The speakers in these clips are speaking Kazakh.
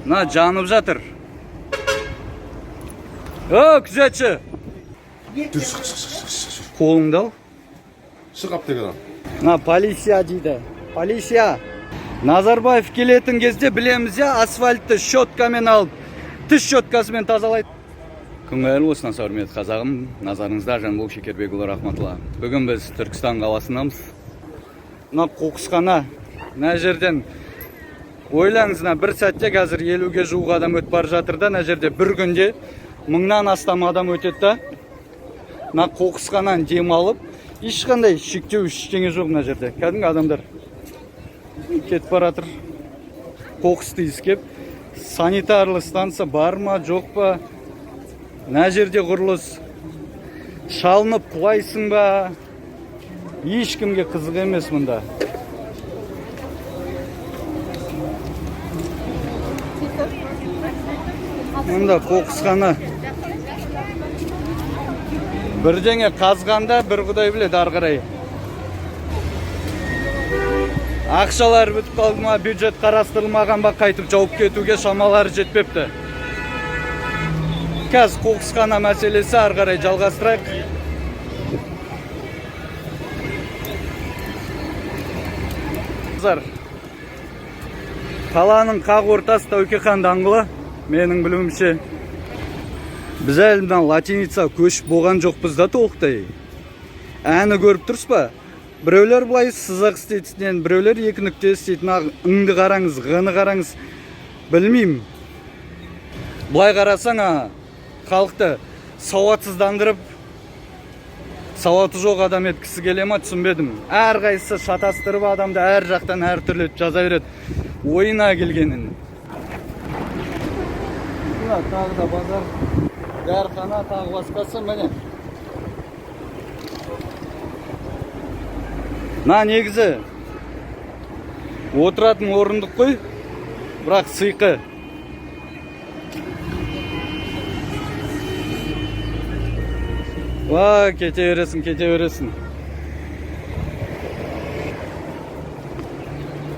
Мына жанып жатыр. О, күзетші. Жүр, шық, шық, шық, шық, шық. Қолыңды ал. Шық аптекадан. Мына полиция дейді. Полиция. Назарбаев келетін кезде білеміз, иә, асфальтты щеткамен алып, тіс щеткасымен тазалайды. Күн қайырлы болсын, аса құрметті қазағым. Назарыңызда Жанбол Шекербекұлы Рахматулла. Бүгін біз Түркістан қаласындамыз. Мына қоқысхана. Мына жерден ойлаңыз, мына бір сәтте қазір 50-ге жуық адам өтіп бара жатыр да, мына жерде бір күнде мыңнан астам адам өтеді да. Мына қоқысханан демалып, ешқандай шектеу, ештеңе жоқ мына жерде. Кәдімгі адамдар кетіп бара жатыр. Қоқысты иіскеп, санитарлы станция бар ма, жоқ па? Мына жерде құрылыс. Шалынып құлайсың ба? Ешкімге қызық емес мұнда. Мұнда қоқысхана. Бірдеңе қазғанда бір құдай біледі ары қарай. Ақшалар бітіп қалды ма, бюджет қарастырылмаған ба, қайтып жауып кетуге шамалары жетпепті. Қазір қоқысхана мәселесі ары қарай жалғастырайық. Қыздар, қаланың қақ ортасы Тәуке хан даңғылы, менің білуімше. Біз әлі мына латиница көшіп болған жоқпыз да толықтай. Әні көріп тұрсыз ба? Біреулер былай сызық істейді үстінен, біреулер екі нүкте істейді. Мына ыңды қараңыз, ғ-ны қараңыз. Білмеймін. Былай қарасаң, халықты сауатсыздандырып, сауаты жоқ адам еткісі келе ма, түсінбедім. Әрқайсысы шатастырып адамды әр жақтан әртүрлі жаза береді. Ойына келгенін. Мына тағы да базар, дәріхана, тағы басқасы міне. Мына негізі отыратын орындық қой, бірақ сыйқы. Ва, кете бересің, кете бересің.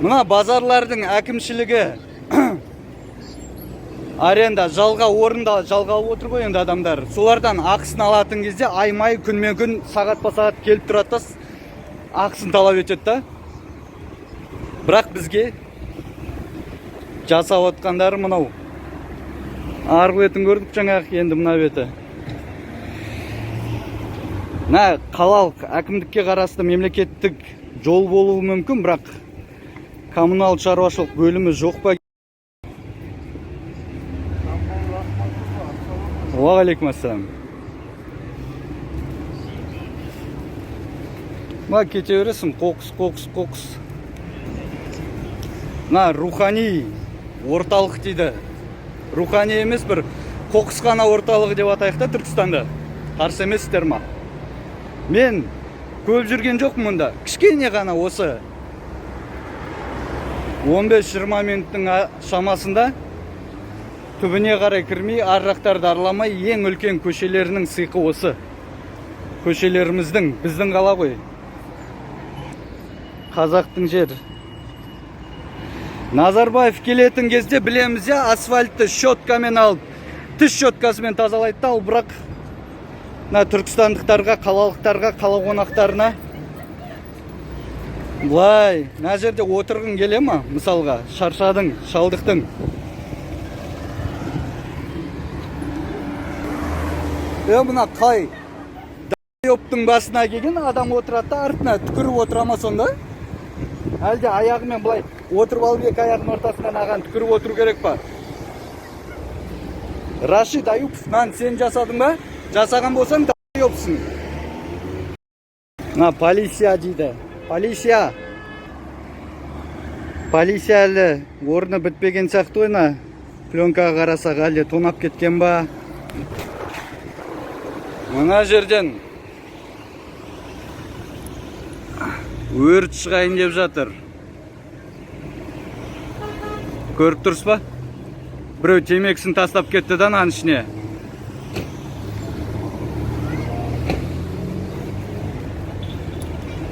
Мына базарлардың әкімшілігі аренда, жалға орында жалға алып отыр ғой енді адамдар. Солардан ақысын алатын кезде аймай, күнмен күн, сағатпа сағат келіп тұрады да, ақысын талап етеді да. Бірақ бізге жасап отқандары мынау. Арғы бетін көрдік жаңағы, енді мына беті. Мына қалалық әкімдікке қарасты мемлекеттік жол болуы мүмкін, бірақ коммуналдық шаруашылық бөлімі жоқ па? Уағалейкум ассалам. Мына кете бересің, қоқыс, қоқыс, қоқыс. Мына рухани орталық дейді. Рухани емес, бір қоқысхана орталығы деп атайық та Түркістанда. Қарсы емессіздер ма? Мен көп жүрген жоқпын мұнда. Кішкене ғана осы 15-20 минуттың шамасында түбіне қарай кірмей, ар жақтарды араламай, ең үлкен көшелерінің сыйқы осы. Көшелеріміздің, біздің қала ғой. Қазақтың жері. Назарбаев келетін кезде білеміз, иә, асфальтты щеткамен алып, тіс щеткасымен тазалайды да, ал бірақ мына түркістандықтарға, қалалықтарға, қала қонақтарына былай мына жерде отырғың келе ма? Мысалға, шаршадың, шалдықтың. Мына қалай долбоебтың басына келген адам отырады да, артына түкіріп отыра ма сонда? Әлде аяғымен былай отырып алып, екі аяғының ортасынан аған түкіріп отыру керек па? Рашид Аюпов, мынаны сен жасадың ба? Жасаған болсаң, долбоебсың. Мына полиция дейді. Полиция. Полиция әлі орны бітпеген сияқты ғой, мына пленкаға қарасақ, әлде тонап кеткен ба? Мына жерден өрт шығайын деп жатыр. Көріп тұрсыз ба? Біреу темекісін тастап кетті да мынаның ішіне.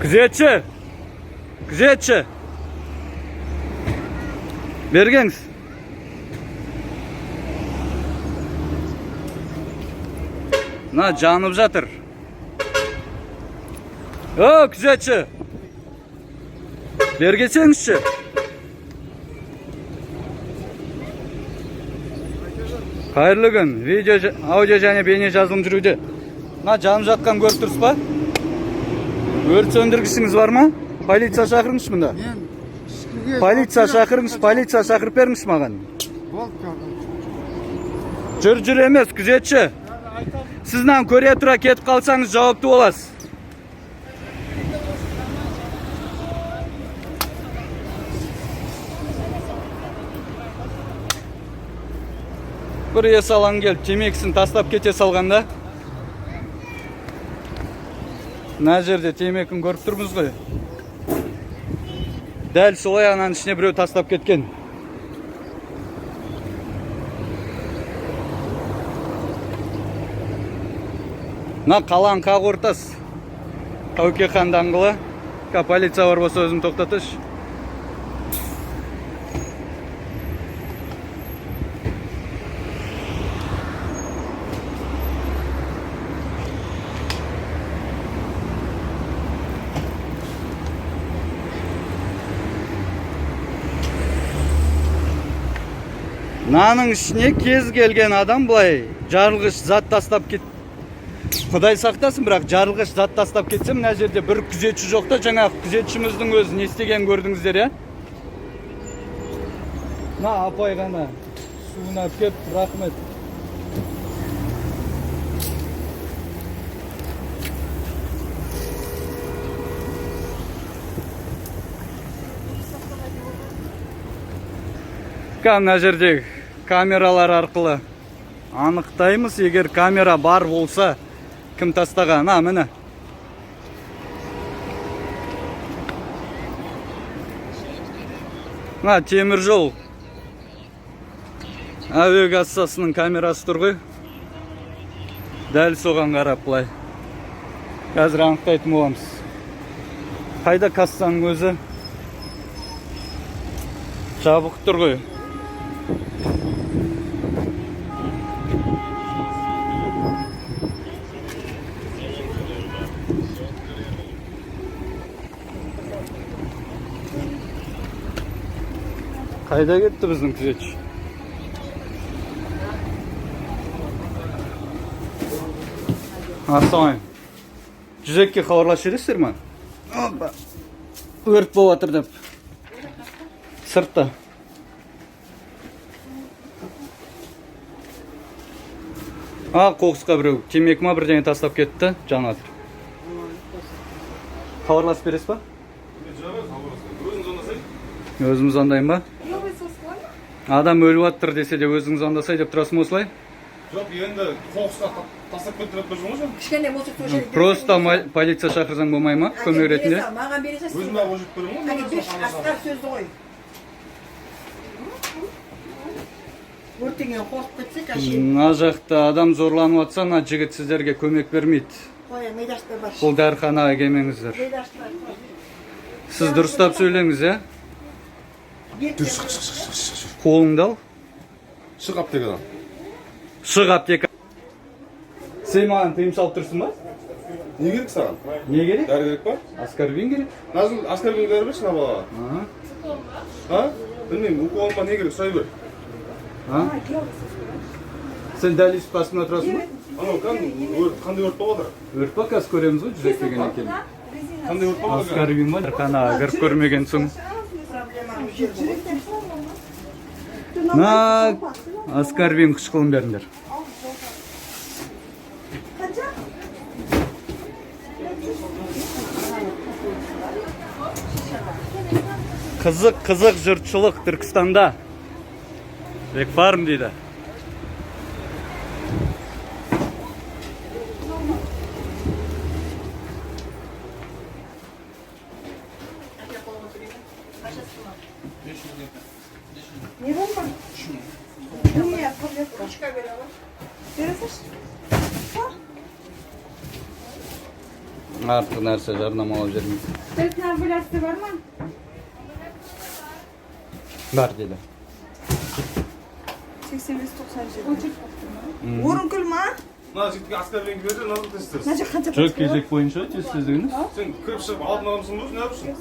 Күзетші! Күзетші! Бергеңіз. Мына жанып жатыр. О, күзетші. Бері келсеңізші. Қайырлы күн. Видео, аудио және бейне жазылым жүруде. Мына жанып жатқан көріп тұрсыз ба? Өрт сөндіргішіңіз бар ма? Полиция шақырыңызшы мында. Мен ешкімге Полиция шақырыңыз, полиция шақырып беріңізші маған. Болды, көрдім. Жүр, жүр емес, күзетші. Сіз мынаны көре тұра кетіп қалсаңыз, жауапты боласыз. Бір есалаң келіп темекісін тастап кете салғанда, мына жерде темекін көріп тұрмыз ғой. Дәл солай ананың ішіне біреу тастап кеткен. Мына қаланың қақ ортасы. Тәуке хан даңғылы. Полиция бар болса, өзім тоқтатыш. Мынаның ішіне кез келген адам былай жарылғыш зат тастап кет. Құдай сақтасын, бірақ жарылғыш зат тастап кетсе, мына жерде бір күзетші жоқ та, жаңағы күзетшіміздің өзі не істегенін көрдіңіздер, иә? Мына апай ғана суын алып келіп, рахмет. Мына жерде камералар арқылы анықтаймыз, егер камера бар болса, кім тастаған. А, міне. Мына темір жол әуе кассасының камерасы тұр ғой. Дәл соған қарап былай қазір анықтайтын боламыз. Қайда кассаның өзі? Жабық тұр ғой. Қайда кетті біздің күзетші? Ассалаумағалейкум. 102-ге хабарласып жібересіздер ма? Опа. Өрт болып жатыр деп. Сыртта. А, қоқысқа біреу темекі ма, бірдеңе тастап кетті, жанып жатыр. Хабарласып бересіз ба? Өзім звондайын ба? Адам өліп жатыр десе де, өзің звондасай деп тұрасың ба осылай? Жоқ, енді қоқысқа тастап кетіп жатыр ғой. Кішкене мусор сол жерге. Просто полиция шақырсаң болмай ма көмек ретінде? Маған бере сал. Өзім ақ өшіріп беремін ғой. Әне, берші, Асқар, сөзді қой. Өртенген, қорқып кетсек әшейін. Мына жақта адам зорланып жатса, мына жігіт сіздерге көмек бермейді. Қой, мидашты бар. Бұл дәріханаға келмеңіздер. Мидашты бар. Сіз дұрыстап сөйлеңіз, иә? Жүр, шық, шық, шық, шық, шық. Қолыңды ал. Шық аптекадан. Шық аптека. Сен маған тыйым салып тұрсың ба? Не керек саған? Не керек? Дәрі керек па? Аскорбин керек. Назым, аскорбин дәрі берші мына балаға. А? Білмеймін, укол ма, не керек, сұрай бер. А? Сен дәл өйстіп қасымда тұрасың ба? Анау кәдімгі өрт, қандай өрт болып жатыр? Өрт па, қазір көреміз ғой 102 келгеннен кейін. Қандай өрт болып жатыр? Аскорбин ба? Дәріханаға кіріп көрмеген соң. На, аскорбин қышқылын беріңдер. Қанша? Қызық, қызық жұртшылық Түркістанда. Бекфарм дейді. Не болды? Не, таблетка. Ручка бере ғой. Бере салшы. Артық нәрсе жарнамалап жібермейді. Тест овуляция бар ма? Бар дейді. 85 97. Орынкүл ма? Мына жігітке аскарбен берді, мына тез тез. Мына жер қанша Жоқ, кезек бойынша тез тездігіңіз. Сен кіріп шығып алатын адамсың ба, не yapıyorsun?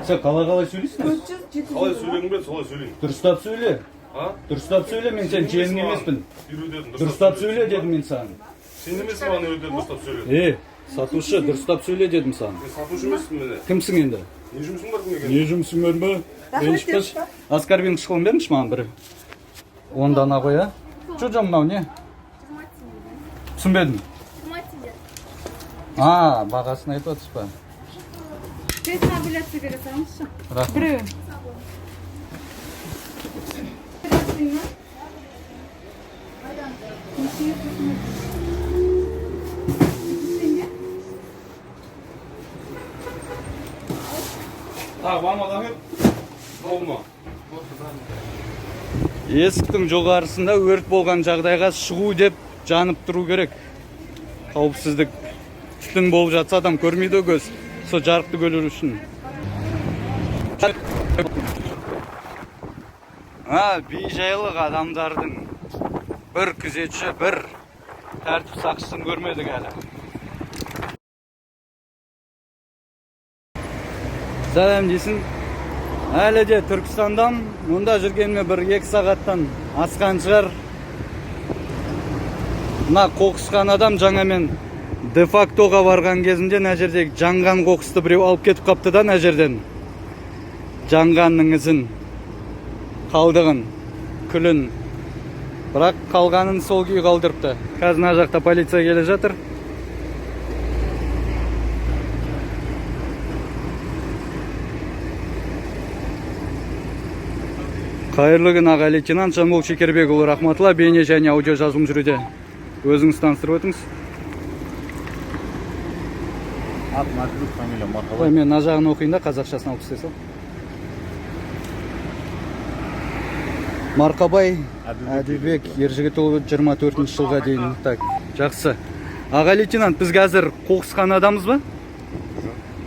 Сен қалай қалай сөйлейсің? 400, 700. Қалай сөйлегің келеді, солай сөйлеймін. Дұрыстап сөйле. А? Дұрыстап сөйле, мен сенің жиенің емеспін. Үйрететін, Дұрыстап сөйле дедім мен саған. Сен емессің маған үйрететін, дұрыстап сөйле. Е, сатушы, дұрыстап сөйле дедім саған. Мен сатушы емеспін міне. Кімсің енді? Не жұмысың бар кім екен? Не жұмысың бар ма? Рахмет деп па? Аскарбин қышқылын беріңізші маған бір. Он дана ғой, а? Жоқ, жоқ, мынау не? Түсінбедім. А, бағасын айтып отырсыз ба? Тест овуляция бере салыңызшы. Рахмет. Біреуін. Тағы бар ма, Ахмет? Болды ма? Есіктің жоғарысында өрт болған жағдайға шығу деп жанып тұру керек. Қауіпсіздік. Түтін болып жатса адам көрмейді ғой көз. Сол жарықты көру үшін. А, бейжайлық адамдардың бір күзетші, бір тәртіп сақшысын көрмедік әлі. Сәлем дейсің. Әлі де Түркістандам. Мұнда жүргеніме бір 2 сағаттан асқан шығар. Мына қоқысқан адам жаңа мен де-фактоға барған кезімде мына жердегі жанған қоқысты біреу алып кетіп қапты да мына жерден. Жанғанның ізін, қалдығын, күлін. Бірақ қалғанын сол күйі қалдырыпты. Қазір мына жақта полиция келе жатыр. Қайырлы күн, аға лейтенант Жанбол Шекербекұлы Рахматулла, бейне және аудио жазылым жүруде. Өзіңіз таныстырып өтіңіз. Ат, Мәділік, фамилия Марқабай. Ой, мен мына жағын оқиын да, қазақшасын алып тастай сал. Марқабай Әділбек Ержігітұлы 24 жылға дейін. Так, жақсы. Аға лейтенант, біз қазір қоқысханадамыз ба?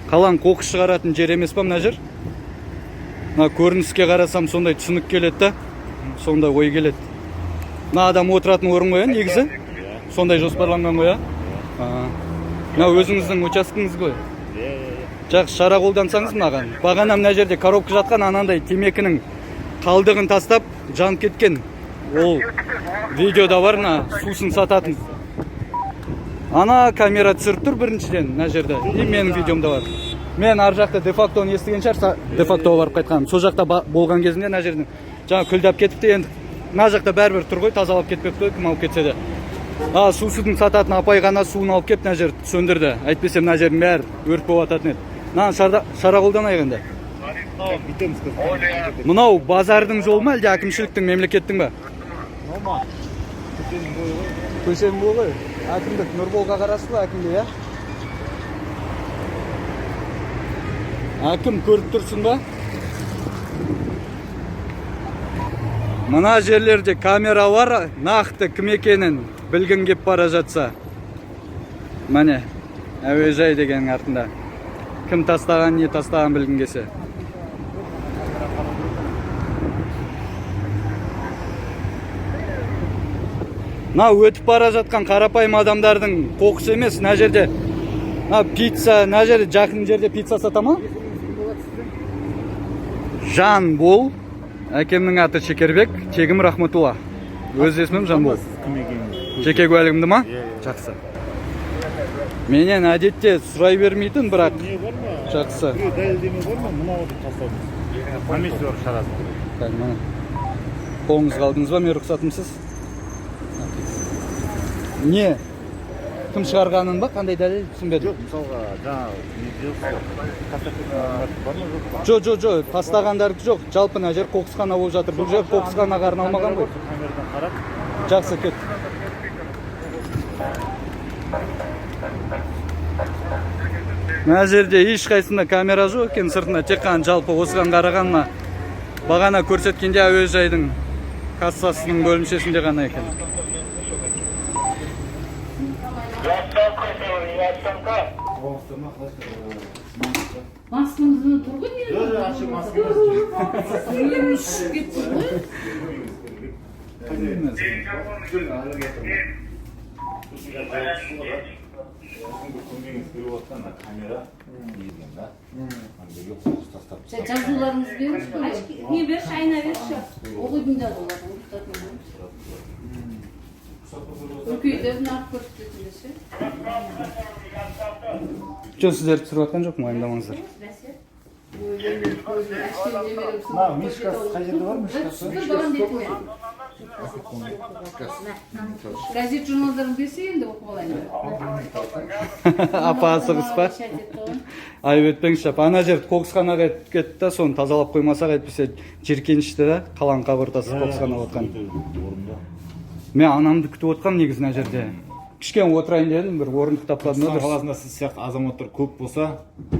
Қалаң қоқыс шығаратын жер емес па мына жер? Мына көрініске қарасам сондай түсінік келеді да, сондай ой келеді. Мына адам отыратын орын ғой, негізі? Сондай жоспарланған ғой, а? Мына өзіңіздің учаскеңіз ғой. Жақсы, шара қолдансаңыз мынаған. Бағана мына жерде коробка жатқан, анандай темекінің қалдығын тастап жанып кеткен. Ол видеода бар, мына сусын сататын. Ана камера түсіріп тұр біріншіден мына жерде. И менің видеомда бар. Мен ар жақта де-фактоны естіген шығар, де-фактоға барып қайтқаным. Сол жақта болған кезімде мына жерден жаңа күлдап кетіпті, енді мына жақта бәрібір тұр ғой, тазалап кетпепті ғой, кім алып кетсе де. А, сусудың сататын апай ғана суын алып келіп мына жерді сөндірді. Әйтпесе мына жердің бәрі өрт болып жататын еді. Мынаны шара қолданайық енді. Мынау базардың жолы ма, әлде әкімшіліктің, мемлекеттің ба? Көшенің бойы ғой. Әкімдік Нұрболға қарасты ғой, әкімге, иә? Әкім көріп тұрсың ба? Мына жерлерде камера бар, нақты кім екенін білгің кеп бара жатса. Міне, әуежай дегеннің артында. Кім тастаған, не тастаған білгің келсе. Мына өтіп бара жатқан қарапайым адамдардың қоқысы емес, мына жерде мына пицца, мына жерде жақын жерде пицца сата ма? Жанбол, әкемнің аты Шекербек, тегім Рахматулла. Өз есімім Жанбол. Кім екенін. Жеке куәлігімді ма? Иә, иә. Жақсы. Менен әдетте сұрай бермейтін, бірақ Не бар ма? жақсы. Біреу дәлелдеме бар ма? Мынау деп тастадыңыз. Комиссия бар шарасы. Так, міне. Қолыңызға алдыңыз ба, мен рұқсатымсыз? Не? Кім шығарғанын ба? Қандай дәлел? Түсінбедім. Жоқ, мысалға жаңа не дейсіз? Бар ма, жоқ па? Жоқ, жоқ, жоқ, тастағандардікі жоқ. Жалпы мына жер қоқысхана болып жатыр. Бұл жер қоқысханаға арналмаған ғой. Камерадан қарап. Жақсы, кет. Мына жерде ешқайсысында камера жоқ екен сыртында, тек қана жалпы осыған қараған мына бағана көрсеткенде әуежайдың кассасының бөлімшесінде ғана екен. Маскамыз тұр ғой не? Ұшып кетті ғой. Бүгінгі көмегіңіз келіп отқан мына камера деген да. Ана жерге қоқыс тастап. Жазуларыңызды беріңізші. Не берші, айна берші. Оқитын жазулар, оқытатын. Үлкейтіп, нақ көрсететін десе. Жоқ, сіздерді түсіріп жатқан жоқпын, уайымдамаңыздар. Мына мишкасы қай жерде бар, мишкасы? Түсір балам бетіме. Газет журналдарын берсе, енді оқып алайын. Апа, асығыс па? Айып етпеңізші, апа. Ана жерді қоқысханаға кетті да, соны тазалап қоймасақ, әйтпесе жиіркенішті да, қаланың қақ ортасы қоқысхана отқан. Орында. Мен анамды күтіп отқанмын негізі мына жерде. Кішкене отырайын дедім, бір орындық таппадым да. Түркістан Дұрыс. қаласында сіз сияқты азаматтар көп болса,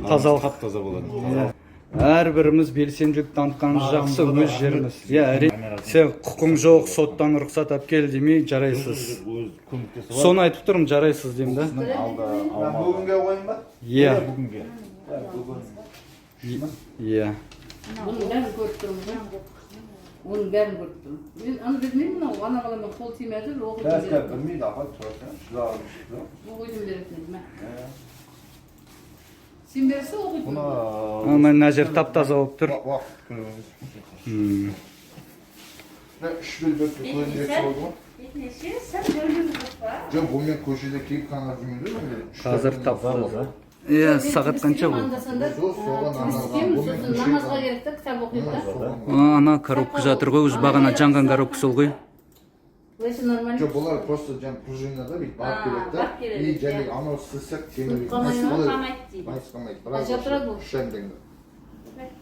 Тазалық. тап таза болады. Әрбіріміз белсенділік танытқанымыз жақсы, өз жеріміз. Иә, әрине. Сен құқың жоқ, соттан рұқсат алып кел демей, жарайсыз. Өз көмектесі бар. Соны айтып тұрмын, жарайсыз деймін да. Кісінің алды аумағы. Бүгінге қояйын ба? Иә, Бүгінге. иә. Бұның бәрін көріп тұрмын ғой. Оның бәрін көріп тұрмын. Мен аны білмеймін, мынау ана баламен қол тимеді, оқитын беретін. Білмейді, апа, тұра. Оқитын беретін еді, мә. Сен берсе оқитын. Бұны Ана мына жер тап таза болып тұр. Уақыт үш бөлбекті көрінбек болды ғой. Бетіне сен дәулет жоқ па? Жоқ, бұл мен көшеде келіп қана жүрмін де. Қазір тап таза. Иә, сағат қанша болды? Анда-санда Сол соған арналған. істеймін, сосын намазға керек та, кітап оқиды да. А, ана коробка жатыр ғой, уже бағана жанған коробка сол ғой. Былайша нормально. Жоқ, бұлар просто жаңа пружинада бүйтіп барып келеді да. Барып келеді, И және иә. анау сызсақ темір Қалмай ма? Қалмайды дейді. майысқамайды. Жатырады бұл. Үш жарым теңге.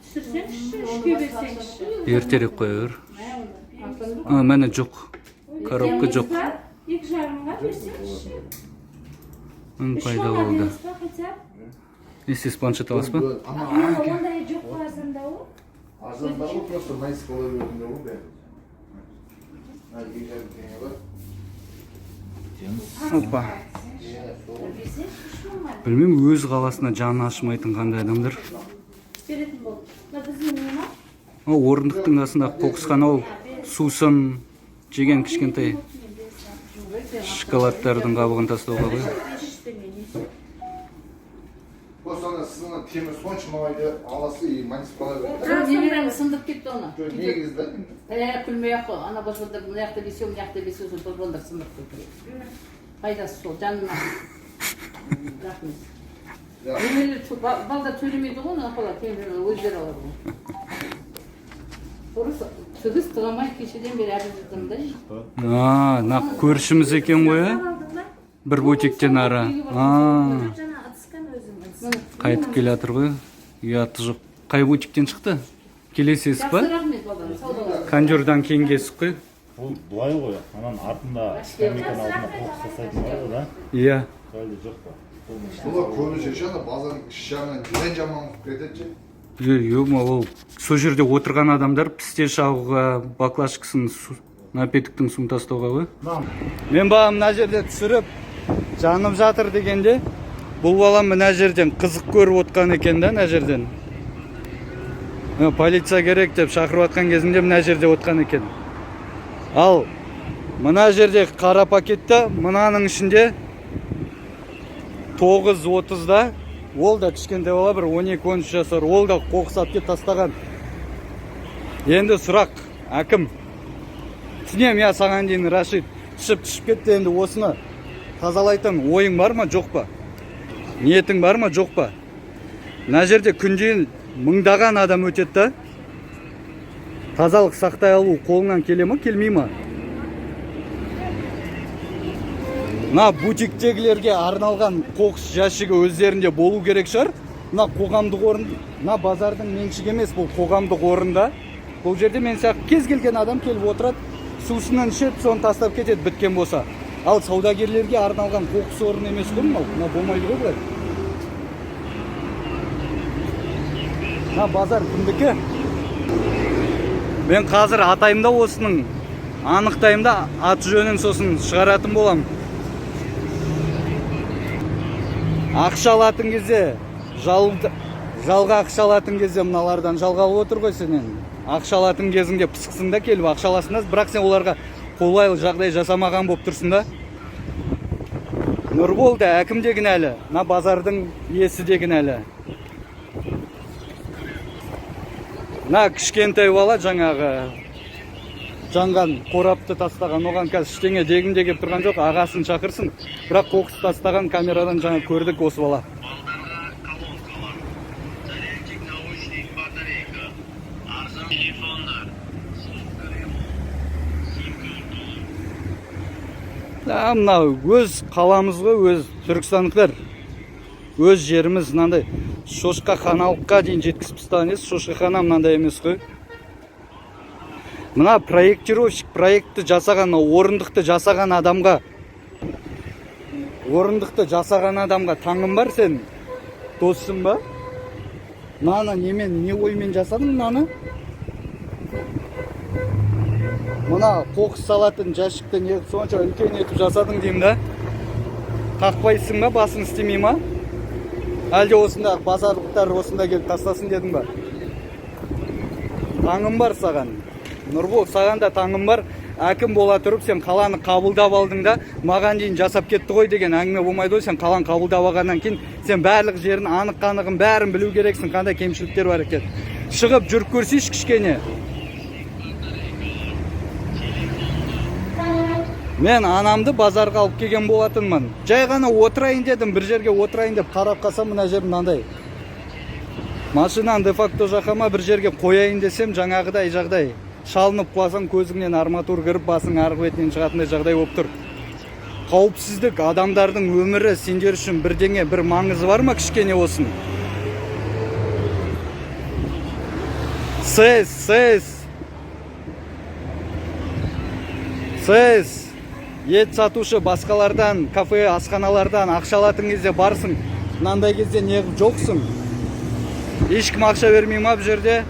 Түсірсеңізші, үшке берсеңізші. Ертерек қоя бер. А, міне жоқ. Коробка жоқ. 2,5-ға берсеңізші. М, Үш пайда мыңға болды. бересіз ба хотя бы? Не істейсіз, планшет аласыз ба? Ана Ана ондай жоқ қой, арзандауы. арзандау ғой, просто майысып қала беретіндер ғой бәрі. Мына 2,5 теңге бар. Опа. Иә, сол. Берсеңізші 3 мыңға. Білмеймін, өз қаласына жаны ашымайтын қандай адамдар. Беретін болды. Мына біздің не ма? О, орындықтың қасында қоқысхана ол сусын жеген кішкентай шоколадтардың қабығын тастауға ғой. 500 теңге несі? Просто ана сіз ана темір соншама майда аласы и майысып қала береді. Немерем сындырып кетті оны. Жоқ, негізі да. Ә, күлмей ақ қой. Ана бозбалдар мына жақта бесеу, мына жақта бесеу, сол бозбалдар сындырып кетті. Пайдасы сол, жанына. Рахмет. Немерелер балдар төлемейді ғой, оны апалар, кейбіреулер өздері алады ғой. Ұрыс тігіс тыға кешеден бері әбіл жатырмын да. А, мына көршіміз екен ғой, ә? Алдың ба? Бір бутиктен ары. А, Жаңа ыдысқан өзің ыдыс. қайтып келе жатыр ғой. Ұяты жоқ. Қай бутиктен шықты? Келесі есік па? Жақсы, рахмет, балдар, саудалар. Кондердан кейінгі есік қой. Бұл былай ғой, ананың артында, скамейканың алдында қоқыс тастайтын бар ғой да. Иә. Сол әлде жоқ па? Бұлар көбінесе ше ана базардың іш жағынан жан жаман болып кетеді ше. Е, ол сол жерде отырған адамдар пісте шағуға, баклажкасын, напитоктың суын тастауға ғой. Мен бағам мына жерде түсіріп, жанып жатыр дегенде, бұл балам мына жерден қызық көріп отқан екен да, мына жерден. Мына полиция керек деп шақырып жатқан кезінде мына жерде отқан екен. Ал мына жерде қара пакетте, мынаның ішінде 9:30-да ол да кішкентай бала, бір 12-13 жасар, ол да қоқыс алып келіп тастаған. Енді сұрақ, әкім. Түсінемін, иә, саған дейін Рашид түсіп түсіп кетті, енді осыны тазалайтын ойың бар ма, жоқ па? Ниетің бар ма, жоқ па? Мына жерде күнде мыңдаған адам өтеді да. Тазалық сақтай алу қолыңнан келе ма, келмей ма? Мына бутиктегілерге арналған қоқыс жәшігі өздерінде болу керек шығар. Мына қоғамдық орын, мына базардың меншігі емес, бұл қоғамдық орында. Бұл жерде мен сияқты кез келген адам келіп отырады, сусынын ішеді, соны тастап кетеді біткен болса. Ал саудагерлерге арналған қоқыс орны емес қой мынау. Мына болмайды ғой былай. Мына базар кімдікі? Мен қазір атаймын да осының, анықтаймын да, аты жөнін сосын шығаратын боламын. Ақша алатын кезде, жалға ақша алатын кезде мыналардан жалға алып отыр ғой сенен. Ақша алатын кезіңде пысықсың да, келіп ақша аласың да, бірақ сен оларға қолайлы жағдай жасамаған болып тұрсың да. Нұрбол да, әкім де кінәлі, мына базардың иесі де кінәлі. Мына кішкентай бала жаңағы жанған қорапты тастаған, оған қазір ештеңе дегім де келіп тұрған жоқ, ағасын шақырсын. Бірақ қоқыс тастаған камерадан жаңа көрдік осы бала. Да, мынау өз қаламыз ғой, өз түркістандықтар. Өз жеріміз мынандай шошқаханалыққа дейін жеткізіп тастаған емес, шошқахана мынандай емес қой. Мына проектировщик проектті жасаған, мына орындықты жасаған адамға, орындықты жасаған адамға таңым бар сен. Доссың ба? Мынаны немен, не оймен жасадың мынаны? Мына қоқыс салатын жәшікті не сонша үлкен етіп жасадың деймін да. Қақпайсың ба, басың істемей ма? Әлде осында базарлықтар осында келіп тастасын дедің ба? Таңым бар саған. Нұрбол, саған да таңым бар. Әкім бола тұрып сен қаланы қабылдап алдың да, маған дейін жасап кетті ғой деген әңгіме болмайды ғой. Сен қаланы қабылдап алғаннан кейін сен барлық жерін анық қанығын бәрін білу керексің, қандай кемшіліктер бар екен. Шығып жүріп көрсейші кішкене. Мен анамды базарға алып келген болатынмын. Жай ғана отырайын дедім, бір жерге отырайын деп қарап қалсам, мына жер мынандай. Машинаны де-факто жақама бір жерге қояйын десем, жаңағыдай жағдай. Шалынып құласаң көзіңнен арматур кіріп, басың арғы бетінен шығатындай жағдай болып тұр. Қауіпсіздік, адамдардың өмірі сендер үшін бірдеңе, бір маңызы бар ма кішкене болсын? Сіз, сіз. Сіз ет сатушы басқалардан, кафе, асханалардан ақша алатын кезде барсың, мынандай кезде неғып жоқсың? Ешкім ақша бермей ма бұл жерде?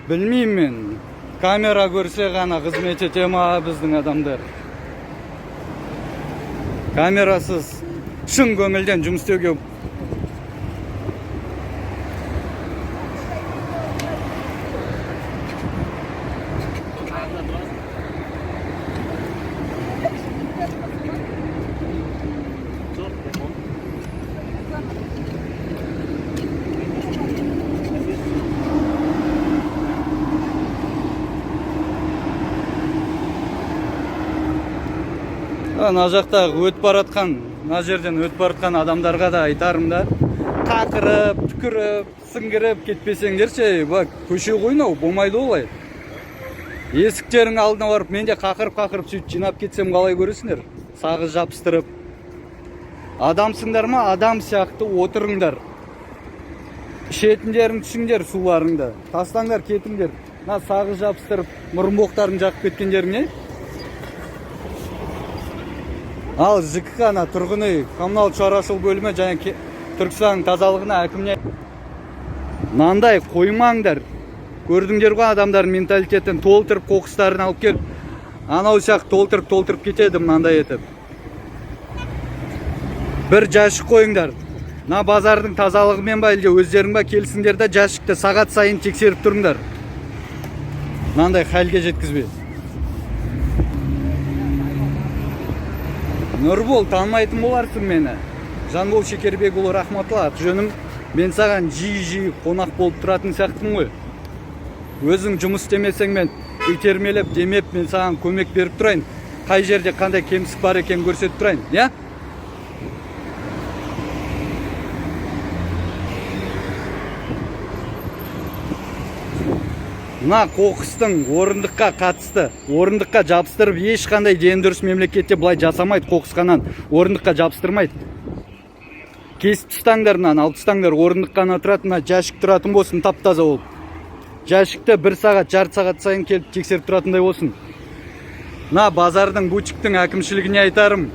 Білмеймін мен. Камера көрсе ғана қызмет ете ма біздің адамдар? Камерасыз шын көңілден жұмыс істеуге. Мына жақта өтіп баратқан, мына жерден өтіп баратқан адамдарға да айтарым да, қақырып, түкіріп, сіңгіріп кетпесеңдерші, бак, көше ғой мынау, болмайды олай. Есіктерің алдына барып, мен де қақырып-қақырып сөйтіп жинап кетсем қалай көресіңдер? Сағыз жабыстырып. Адамсыңдар ма, адам сияқты отырыңдар. Ішетіндерің түсіңдер суларыңды. Тастаңдар, кетіңдер. Мына сағыз жабыстырып, мұрынбоқтарын жағып кеткендерің не? Ал ЖКХ ана тұрғын үй коммуналдық шаруашылық бөлімі және Түркістан тазалығына әкіміне мынандай қоймаңдар. Көрдіңдер ғой адамдардың менталитетін, толтырып қоқыстарын алып келіп, анау сияқты толтырып-толтырып кетеді мынандай етіп. Бір жәшік қойыңдар. Мына базардың тазалығымен ба, әлде өздерің ба келсіңдер де жәшікті сағат сайын тексеріп тұрыңдар. Мынандай халге жеткізбей. Нұрбол, танымайтын боларсың мені. Жанбол Шекербекұлы рахматулла, аты жөнім. Мен саған жиі-жиі қонақ болып тұратын сияқтымын ғой. Өзің жұмыс істемесең мен итермелеп, демеп, мен саған көмек беріп тұрайын. Қай жерде қандай кемістік бар екенін көрсетіп тұрайын, иә? Мына қоқыстың орындыққа қатысты, орындыққа жабыстырып ешқандай дені дұрыс мемлекетте былай жасамайды, қоқысқанан орындыққа жабыстырмайды. Кесіп тастаңдар мынаны, алып тастаңдар, орындық қана тұрады, мына жәшік тұратын болсын, тап-таза болып. Жәшікті бір сағат, жарты сағат сайын келіп тексеріп тұратындай болсын. Мына базардың, бутиктің әкімшілігіне айтарым,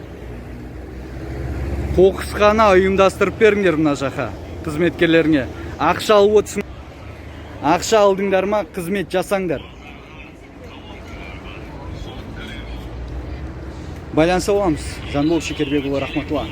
қоқысқана ұйымдастырып беріңдер мына жаққа қызметкерлеріңе. Ақша алып отырсың. Ақша алдыңдар ма, қызмет жасаңдар. Байланыса боламыз. Жанбол Шекербекұлы рахматулла.